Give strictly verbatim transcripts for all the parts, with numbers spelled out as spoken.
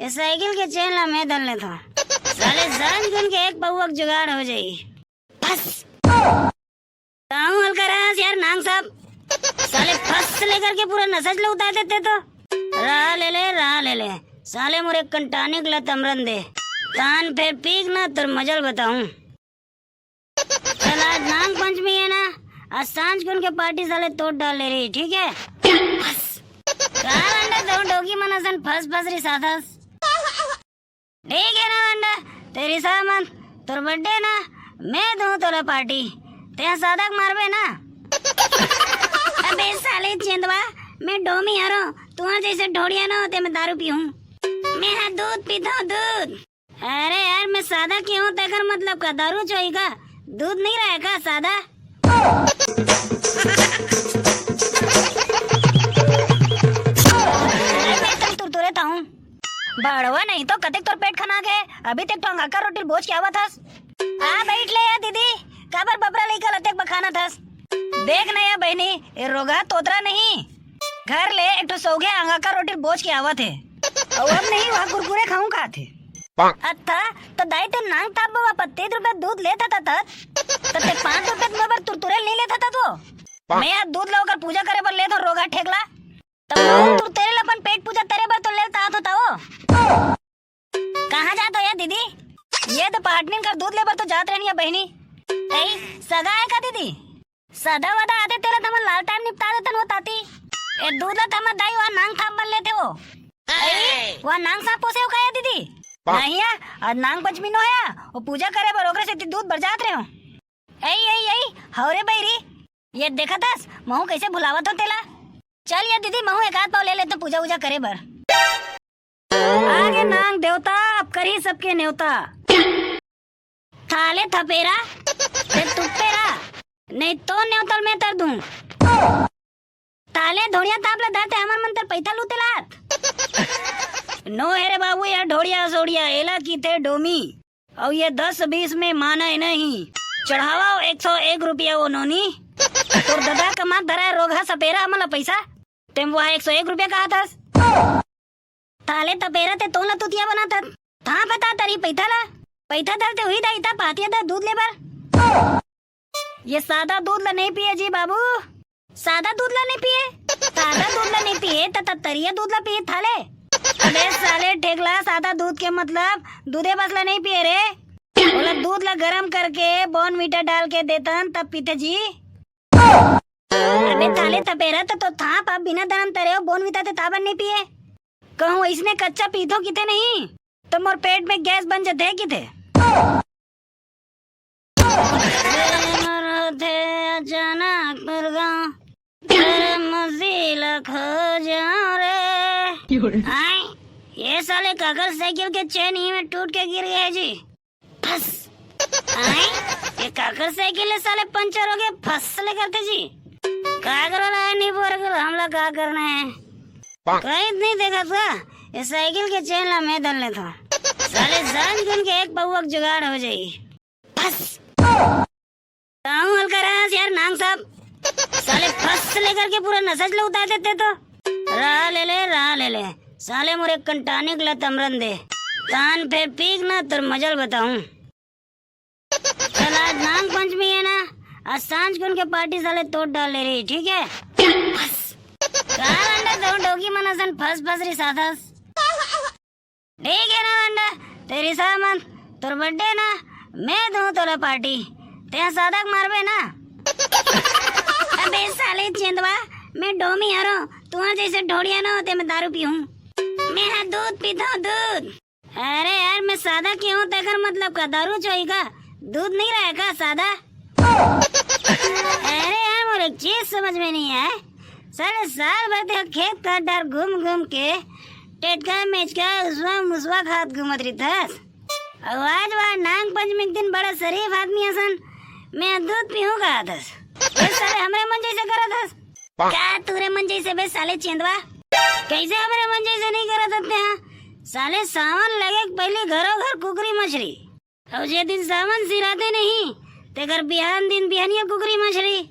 ए cycle के chain ला मैं धर लेथों। साले सांझ कुन के एक पौवा के जुगाड़ हो जाई। फस। कहूँ हल्का रहस यार नांग साहब। साले फस ले करके पूरा नसच ल उतार देते तो। रहा ले ले, रहा ले ले। साले मोर एक कन टॉनिक ला तमरन दे। तान फेर पीक ना तोर मजा ल बताऊं। चल, आज नांग पंचमी है ना, आज सांझ कुन के पार्टी साले तोड़ डाल ले रही, ठीक है? का लंडा दो डोगी मन असन फस फस रही साथस। ठीक है ना लंडा, तेरी सामन, तोर बर्थडे ना, मैं दूं तोला पार्टी, ते सादा के मारबे ना। अबे साले चेंदवा, मैं डोमी हरो, तुहां जैसे ढोड़िया ना होते मैं दारू पीहूं। मैं हा दूध पीता हूँ, दूध। अरे यार, मैं सादा के हूँ, तेकर मतलब का दारू चोई का? दूध नहीं रहे का सादा? अरे मैं तुम तुरतुरे था हूँ। बड़वा नहीं तो कतेक तोर पेट खना के, अभी तक तो अंगाका रोटी बोझ के आवत हस। आ बैठ ले या दीदी, काबर बबरा लइका लतेक बखाना थस। देख ना या बहनी, ए रोगा तोतरा नहीं, घर ले एक ठो सौगे अंगाका रोटी बोझ के आवत है। अउ अब नहीं, वहाँ कुरकुरे खाऊं खात है। अत्था, तो दाई ते नांग ताप बाबा पत्तीस रुपया दूध लेत हता तत, तो ते पाँच रुपया के मोर बर तुरतुरे नहीं लेत हता तो। मैं आज दूध ला ओकर पूजा करे बर लेत हो रोगा ठेकला। तब तुरतुरे ला अपन पेट पूजा करे बर तो लेल तात होता हो। कहाँ जात हो या दीदी? ये तो पहाटनिन कर दूध ले बर तो जात रहनी है बहनी। ए, सगा है का दीदी? सदा वदा आते तेला तमन लाल टाइम निपटा देतन हो ताती। ए दूध ला तमन दाई वहाँ नांग थाप बन लेते हो। ए, वहाँ नांग सांप पोसे हो का या दीदी? नहीं है, आज नांग पंचमी नो है, वो पूजा करे बर ओकरे से दूध बर जात रहे हो। ए, ए, ए, हौरे बैरी, ये देखत हस, महू कैसे भुलावत हो तेला। चल ये दीदी, महू एक आध पाव ले लेते पूजा उजा करे बर। आगे नांग देवता, अब करी सबके नेवता। थाले थपेरा, ते तुप्पेरा, नहीं तो नेवतल में तर दूं। थाले धोड़िया ताप ले धरते हमर मन तर पैथा लूते लात। नो हे रे बाबू, या ढोड़िया सोड़िया, एला की थे डोमी। अउ ये दस बीस में माना है नहीं। चढ़ावा एक सौ एक रुपया वो नोनी। तोर ददा कमात धरा है रोगहा सपेरा हमला पैसा। तेम वहाँ एक सौ एक रुपया कहा थस। थाले तपेरा ते तोला तुतिया बना था। था पता तरी पैथा ला। पैथा धरते हुई दाई था पातिया था दूध ले बर। ये सादा दूध ला नहीं पिए जी बाबू। सादा दूध ला नहीं पिए? सादा दूध ला नहीं पिए, त, त तरिया दूध ला पिए थाले। अबे साले ठेकला, सादा दूध के मतलब दूधे बस ला नहीं पिए रे। ओला दूध ला गरम करके Bournvita डाल के देतन, तब पीते जी। अबे थाले तपेरा, त, तो थाप आप बिना दरम तरे हो, Bournvita ते ताबन नहीं पिए। कहूँ इसने कच्चा पीथो किते नहीं, तो मोर पेट में गैस बन जथे किते। प्रेम रथे अचानक दुर्गा, प्रेम दिल खोजो रे। आय, ये साले काकर साइकिल के चेन ही में टूट के गिर गए जी। फस। आय, ये काकर साइकिल है साले पंचर हो गए, फस ले करते जी। काकर वाला है नहीं बोर कर, हमला का करना है? कहीं नहीं देखा था, ये साइकिल के चेन ला मैं धर लेता। साले सांझ कुन के एक पौवा के जुगाड़ हो जाई। फस। कहूँ हल्का रहस यार नांग साहब। साले फस ले करके पूरा नसच ल उतार देते तो। रहा ले ले, रहा ले ले। साले मोर एक कन टॉनिक ला तमरन दे। तान फेर पीक ना तोर मजा ल बताऊं। चल आज नांग पंचमी है ना, आज सांझ कुन के पार्टी साले तोड़ डाल ले रही, ठीक है? फस। का लंडा दो डोगी मन असन फस फस रही साथस। ठीक है ना लंडा, तेरी सामन, तोर बर्थडे ना, मैं दूं तोला पार्टी, ते सादा के मारबे ना। अबे साले चेंदवा, मैं डोमी हरो, तुहां जैसे ढोड़िया ना होते मैं दारू पीहूं। मैं हा दूध पीता हूँ, दूध। अरे यार, मैं सादा के हूँ, तेकर मतलब का दारू चोई का? दूध नहीं रहे का सादा? अरे यार, मोर एक चीज समझ में नहीं आए। साले साल भर ते खेत का डर घूम घूम के टेटका मेचका उसवा मुसवा खात घूमत रहिथस। अउ आज वह नांग पंचमी के दिन बड़ा शरीफ आदमी असन मैं दूध पीहूँ कहा थस। ये साले हमरे मन जैसे करत हस। का तोरे मन जैसे बे साले चेंदवा? कैसे हमरे मन जैसे नहीं करत हते हैं? साले सावन लगे के पहले घरों घर कुकरी मछरी। अउ जे दिन सावन सिराते नहीं, तेकर बिहान दिन बिहनिया कुकरी मछरी।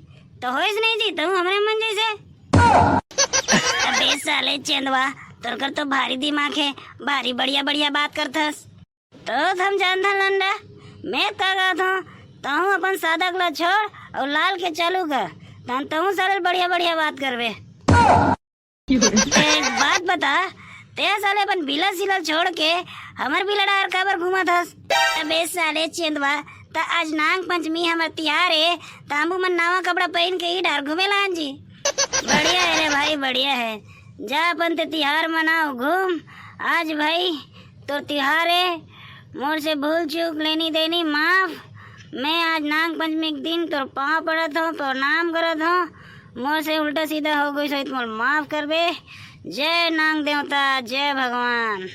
तो होइस नहीं जी, तहूँ हमरे मन जैसे। अबे साले चेंदवा, तोर कर तो भारी दिमाग हे, भारी बढ़िया बढ़िया बात करथस। तो हम जानथन लंडा, मैं का कहत हूँ, तहूँ अपन सादक ला छोड़ अउ लाल के चालू कर, तहन तहूँ साले बढ़िया बढ़िया बात करबे। एक बात बता, ते साले अपन बिला सिला छोड़ के हमर बिला डार काबर घूमत हस? अबे साले चेंदवा, त आज नाग पंचमी हमर तिहार हे, त हमू मन नवा कपड़ा पहन के ही डार घूमे ला जी। बढ़िया है रे भाई, बढ़िया है। जा अपन ते तिहार मनाओ, घूम। आज भाई तोर तिहार है, मोर से भूल चूक लेनी देनी माफ। मैं आज नाग पंचमी के दिन तोर पाँव पड़त हूँ, प्रणाम करत हूँ। मोर से उल्टा सीधा हो गई सहित मोर माफ करबे। जय नाग देवता, जय भगवान।